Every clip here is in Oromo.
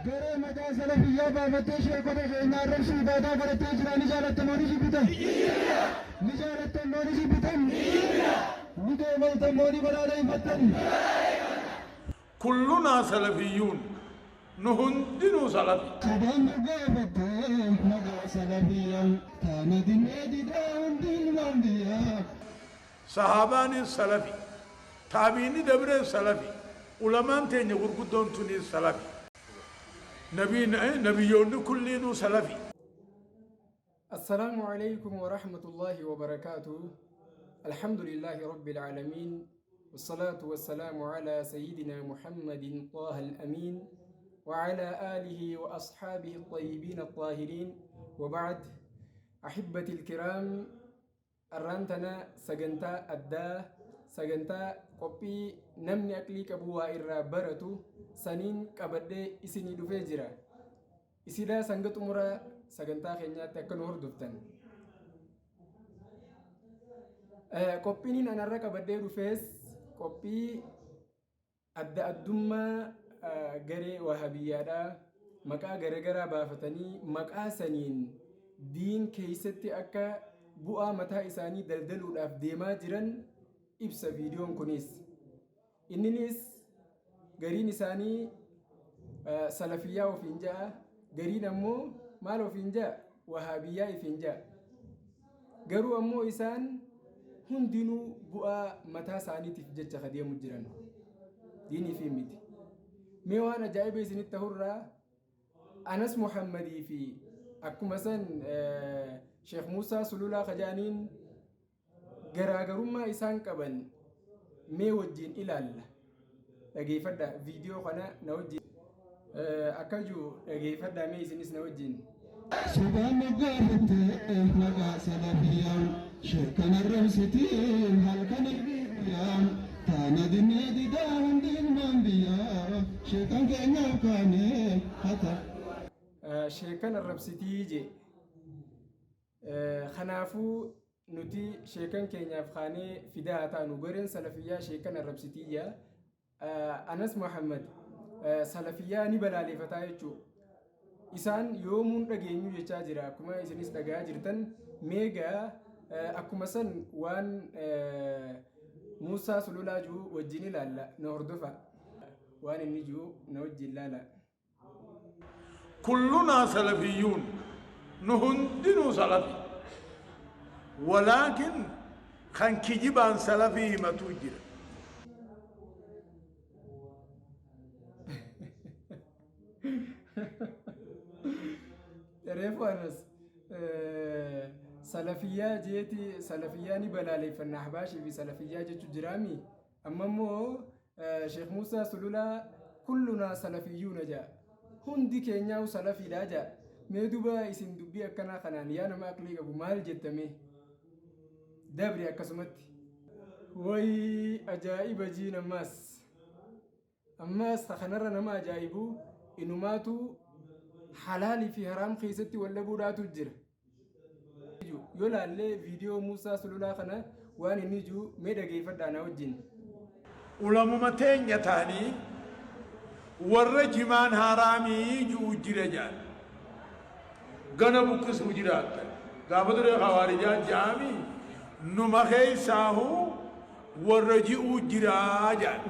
Garee maqaa salafiyyaa baafattee sheekota keenya arrabsuu ibaadaa godhattee jira. Ni jaalattan moo ni jibbitan? Ni jaalattan moo ni jibbitan? Ni qeebaltan moo ni balaaleffattan? Kullunaa salafiyyuun nu hundinuu salafi. Sobaan nu gaafattee maqaa salafiyyaa taana dinnee didaa hundi ilmaan biyyaa. Sahaabaanis salafi, taabi'inni dabrees salafi, ulamaan teenya gurguddoon tuniis salafi. Nabiin, nabiyyoonni kulliinuu salafi. Assalaamu Aleykum Warahmatullaahi Wabarakaatuh Alhamdulillaahi Rabbil Aalamiin Wassalaatu Wassalaamu Alaa Sayyidinaa Muhammadin Xaaha Al-Amiin Wa Alaa Aalihi Wa Ashaabihi Axxayyibiin Axxaahiriin Wa Ba'd Ahibbati Alkiraam Arraan tana sagantaa addaa sagantaa qophii namni aqlii qabu waa irraa baratu saniin qabadhee isinii dhufee jira. Isilaa sanga xumura sagantaa keenyaatti akka nu hordoftan. Qophiin anarra qabadhee dhufees qophii Adda addummaa garee Wahabiyyaadhaa maqaa garagaraa baafatanii maqaa saniin diin keessatti akka bu'aa mataa isaanii daldaluudhaaf deemaa jiran ibsa viidiyoon kunis. Inninis gariin isaanii salafiyyaa ofiin ja'a, gariin ammoo maal ofiin ja'a? Wahaabiyyaa ifiin ja'a. Garuu ammoo isaan hundinuu bu'aa mataa isaaniitiif jecha ka deemu jiran. Diiniifii miti. Mee waan ajaa'iba isinitti tahurraa Anas Muhammadii fi akkuma san Sheekh Muusaa Sululaa ka ja'aniin Garaagarummaa isaan qaban mee wajjiin ilaalla. Dhageeffadhaa viidiyoo kana na wajjiin akka jiru dhageeffadhaa mee isinis na wajjiin. Sobaan nu gaafatte maqaa salafiyyaa Sheekkan arrabsiti halkanii fi guyyaa Taana dinnee didaa hundi ilmaan biyyaa Sheekkan keenyaaf kaanee hata. Sheekkan arrabsitii jee. Kanaafuu nuti sheekan keenyaaf kaanee fidaa haa taanu. Gareen salafiyyaa sheekan arrabsitiyya. Anas Muhammad salafiyyaa ni balaaleefataa jechuudha. Isaan yoomuun dhageenyu jechaa jira. Akkuma isinis dhagahaa jirtan meegaa akkuma san waan Muusaa Sululaa jiru wajjin ilaalla. Na hordofa. Waan inni jiru na wajjin ilaala. Kullunaa salafiyyuun nu hundinuu salafi. Walaakin kan kijibaan salafii himatuu jira. Reefu anas salafiyyaa jeeti salafiyyaa ni balaaleeffanna ahbaashii fi salafiyyaa jechu jiraami. Amma immoo Sheekh Muusaa Sululaa kullunaa salafiyyuuna ja'a. Hundi keenyaa'u salafiidha ja'a. Mee duba isin dubbii akkanaa kanaan yaa nama aqlii qabu maal jetta mee? Dabri akkasumatti. Way ajaa'iba jiin ammaas. Ammaas kanarra nama ajaa'ibu inumaatu halaalii fi haraam keessatti wal dhabuudhaatu jira. Yoo laallee viidiyoo Muusaa Sululaa kana waan inni jiru mee dhageeffadhaa na wajjin. Ulamuma teenya ta'anii warra jimaan haraamii ji'u jira jedhan. Gana buqqisuu jiraattan. Gaafa duree khawaarijaa ja'amii numa keessaahu warra ji'uu jiraa jedhan.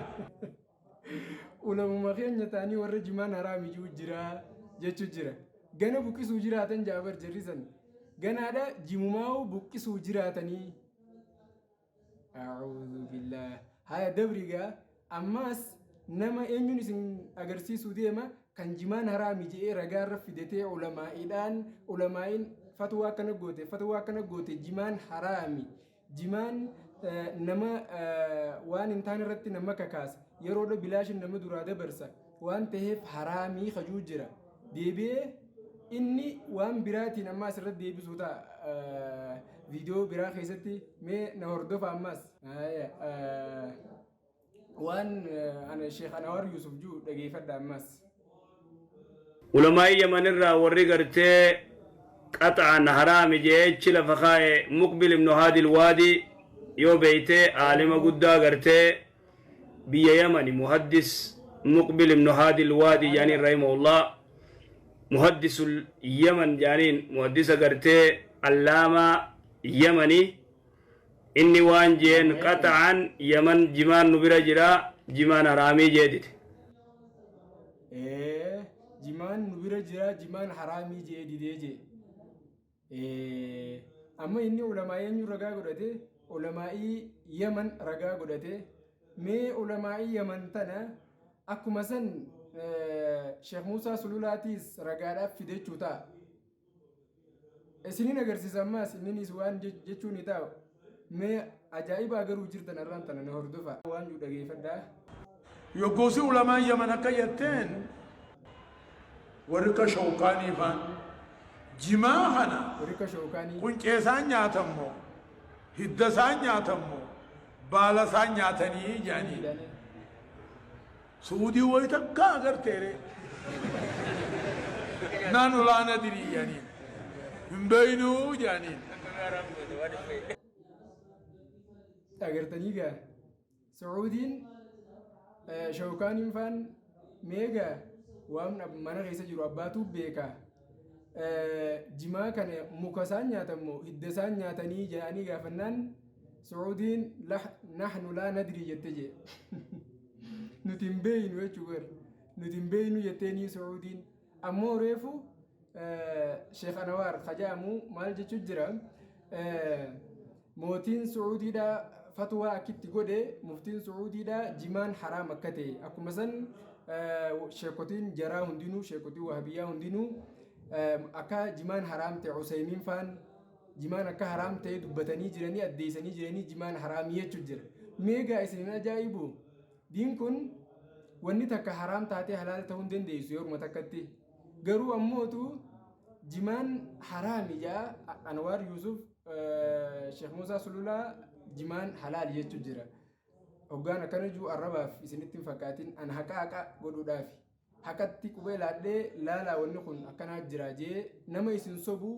Ulamuma keenya ta'anii warra jimaan haraami ji'u jira jechu jira. Gana buqqisuu jiraatan ja'a bar jarri san. Ganaadha jimumaa'u buqqisuu jiraatanii. A'uudhu billaah. Haya dabrigaa ammaas nama eenyuun isin agarsiisuu deema kan jimaan haraami je'ee ragaa irra fidatee ulamaa'iidhaan ulamaa'iin fatwaa akkana goote fatwaa akkana goote jimaan haraami Jimaan nama waan hin taane irratti nama kakaasa. Yeroodha bilaashin nama duraa dabarsa. Waan ta'eef haraamii kajuu jira. Deebi'ee inni waan biraatiin ammaas irratti deebisuu ta'a. Viidiyoo biraa keessatti mee na hordofa ammaas. Waan ana Sheekh Anawar Yusuf jiru dhageeffadha ammas. Ulamaa'ii Yaman irraa warri gartee qaxa'an haraami jeechi lafa kaaye Muqbil ibnu Haadil Waadi yoo beeyte aalima guddaa gartee biyya Yamani muhaddis Muqbil ibnu Haadil Waadi jedhaniin rahimahullah. Muhaddisul Yaman jaaniin, muhaddisa gartee allaamaa Yamanii, inni waan jeen qaxa'an Yaman jimaan nu bira jira, jimaan haraamii jee dide. Ee, jimaan nu bira jira, jimaan haraamii jee didee jee. Ee, amma inni ulamaa eenyu ragaa godhate? Ulamaa'ii Yaman ragaa godhate. Mee ulamaa'ii Yaman tana akkuma san Sheekh Muusaa Sululaatiis ragaadhaaf fidechuu ta'a. Isinin agarsiisa ammaas inninis waan jechuu ni ta'a. Mee ajaa'iba agaruu jirtan arraan tana na hordofa. Waan jiru dhageeffadhaa. Yogguusi ulamaan Yaman akka jetteen, warri akka Shawkaanii faan jimaa kana Warri akka Shawkaanii. quncee isaan nyaatammoo, hidda isaan nyaatammoo, baala isaan nyaatanii jedhanii. Su'uudii wayi takka agarteere? Nanu laa nadrii jedhaniin. Hin beeynuu jedhaniin. Agartanii gaa, Su'uudiin Shawkaaniin faan meegaa waan mana keessa jiru abbaatu beeka. Jimaa kana muka isaan nyaatammoo hidda isaan nyaatanii jedhanii gaafannaan, Su'uudiin nahnu laa nadrii jette jee. Nuti hin beeynu jechuu bar. Nuti hin beeynu jetteenii Su'uudiin. Ammoo reefu Sheekh Anawaar kajaamu maal jechuu jira? Mootiin Su'uudiidhaa fatwaa akkitti godhe, muftiin Su'uudiidhaa jimaan haraam akka ta'e, akkuma san sheekotiin jaraa hundinuu, sheekotiin wahabiyyaa hundinuu akka jimaan haraam ta'e, Usaymiin faan jimaan akka haraam ta'e dubbatanii jiranii, addeessanii jiranii, jimaan haraamii jechuu jira. Meegaa isin hin ajaa'ibu? Diin kun wanni takka haraam taatee halaal ta'uu hin dandeessu yeruma takkatti. Garuu ammootu jimaan haraami jaa Anwaar Yuusuf, Sheekh Muusaa Sululaa jimaan halaal jechuu jira. Hoggaan akkana jiru arrabaaf isinitti hin fakkaatin, an haqa haqa godhuudhaafi. Haqatti qubee laadhee laalaa, wanni kun akkanaa jira jee nama isin sobu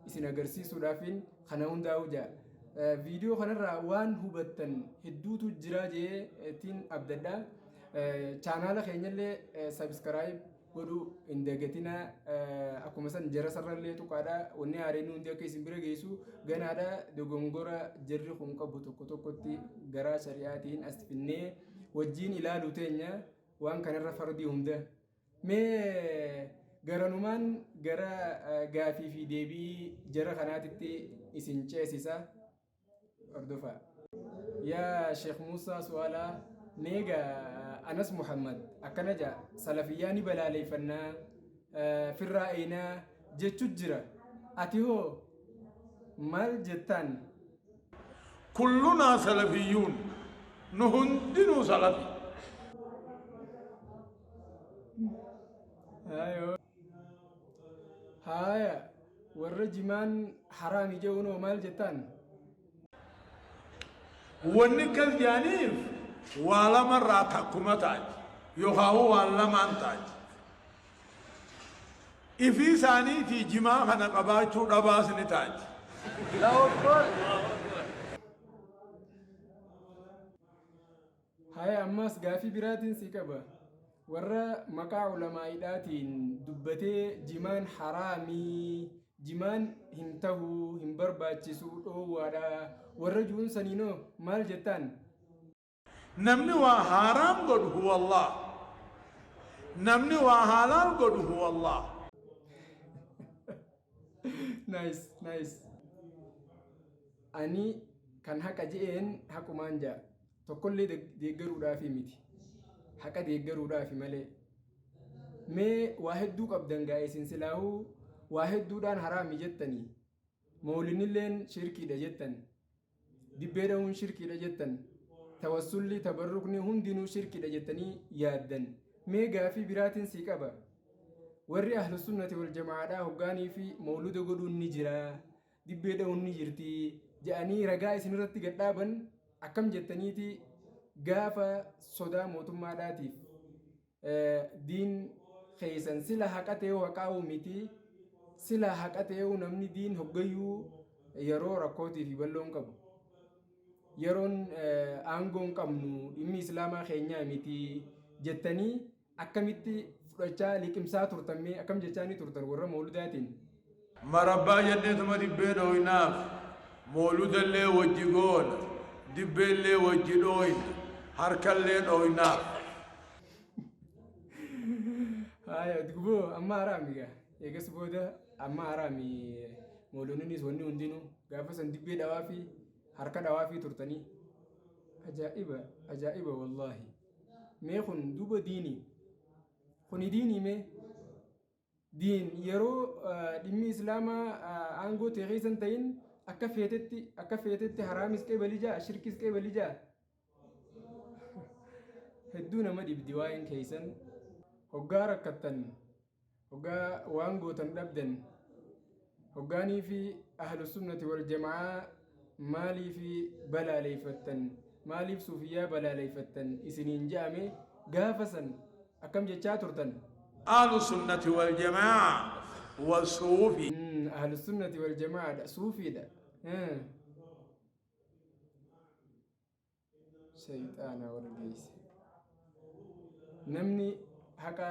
isin agarsiisuudhaafin kana hundaa'u jaa. Viidiyoo kanarraa waan hubattan hedduutu jira jee ittiin abdadha. Chaanaala keenyallee subscribe godhuu hin dagatinaa. Akkuma san jara sararallee tuqaadha. Wanni haareen hundi akka isin bira geessu ganaadha. Dogongora jarri kun qabu tokko tokkotti garaa shari'aatiin as finnee wajjiin ilaalu teenya waan kanarra fardii hunda. Mee garanumaan gara gaafii fi deebii jara kanaatitti isin ceesisa. Hordofaa. Yaa Sheekh Muusaa Su'aalaa, meega Anas Muhammad akkana jaa, salafiyyaa ni balaaleeffannaa, firraa eenaa jechu jira. Ati hoo maal jettaan? Kullunaa salafiyyuun, nu hundinuu salafi. Haayoo. Haaya, warra jimaan haraami je'uunoo maal jettaan? Wanni akkas jedhaniif waa lamarraa takkuma taati yookaan waan lamaan taati. Ifii isaaniitii jimaa kana qabaachuu dhabaas ni taati. Haya, ammas gaafii biraatiin si qaba. Warra maqaa ulamaa'idhaatiin dubbatee jimaan haraamii, jimaan hin tahuu, hin barbaachisu, dhoowwaadha warra ju'uun saniinoo maal jettaan? Namni waa haaraam godhu huwa Allah. Namni waa halaal godhu huwa Allah. Nice, nice. Ani kan haqa je'een haqumaan ja'a. Tokkollee deeggaruudhaafi miti. Haqa deeggaruudhaafi malee. Mee waa hedduu qabdan gaa, isin silaahuu waa hedduudhaan haraami jettanii. Mawlinilleen shirkiidha jettan. Dibbee dha'uun shirkiidha jettan. Tawassulli, tabarrukni hundinuu shirkiidha jettanii yaaddan. Mee gaafii biraatiin sii qaba. Warri ahlu sunnati wal jamaadhaa hoggaanii fi mawluda godhuun ni jira, dibbee dha'uun ni jirti jedhanii ragaa isinirratti gad dhaaban, akkam jettaniiti gaafa sodaa mootummaadhaatiif diin keessan sila haqa ta'uu haqaa'uu miti, sila haqa ta'uu namni diin hoggayyuu yeroo rakkootii fi bal'oon qabu, yeroon aangoon qabnu dhimmi islaamaa keenyaa miti jettanii akkamitti fudhachaa liqimsaa turtan mee akkam jechaanii turtan warra mawludaatiin? Marabbaa jenneetuma dibbee dhooynaaf. Mooludallee wajji goona. Dibbeellee wajji dhooyna. Harkallee dhooynaaf. Haaya guboo amma haraami gaa. Eegas booda amma haraami mooloninis wanni hundinuu gaafa san dibbee dhawaa fi harka dhawaa fi turtanii. Ajaa'iba ajaa'iba wallaahi. Mee kun duuba diini. Kuni diinii mee? Diin yeroo dhimmi islaamaa aangoo ta'e keessa hin ta'in akka feetetti akka feetetti haraamis qeebali ja'a shirkis qeebali ja'a. Hedduu nama dhibdi waa'een keessan. Hoggaa rakkattan hoggaa waan gootan dhabdan hoggaanii fi ahlu sunnati wal jama'aa maaliif balaaleeffattan maaliif suufiyyaa balaaleeffattan isiniin je'ame gaafa san akkam jechaa turtan? Ahlu sunnati wal jamaa wa suufi. Ahlu sunnati wal jamaadha suufiidha. Shayxaana wal geesse. Namni haqa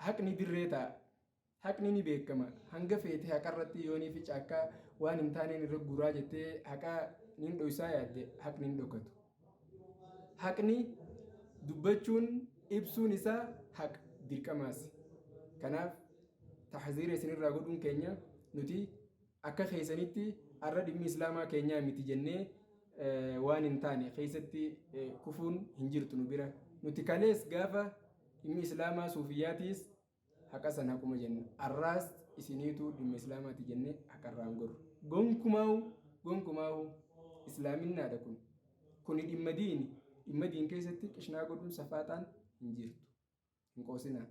haqni dirree ta'a. Haqni ni beekama. Hanga feete haqarratti yoonii fi caakkaa waan hin taaneen irra guuraa jettee haqa nin dhoysaa yaadde haqni hin dhokatu. Haqni dubbachuun ibsuun isaa haqa dirqamaasi. Kanaaf tahziira isinirraa godhuun keenya nuti akka keessanitti har'a dhimmi islaamaa keenyaa miti jennee waan hin taane keessatti kufuun hin jirtu nu bira. Nuti kalees gaafa dhimmi islaamaa suufiyyaatiis haqa san haquma jenna. Arraas isiniitu dhimma islaamaati jennee haqarraa hin gorru. Gonkumaahu gonkumaahu islaaminnaadha kun. Kuni dhimma diini. Dhimma diin keessatti qishnaa godhuun safaaxaan hin jirtu. Hin qoosinaa.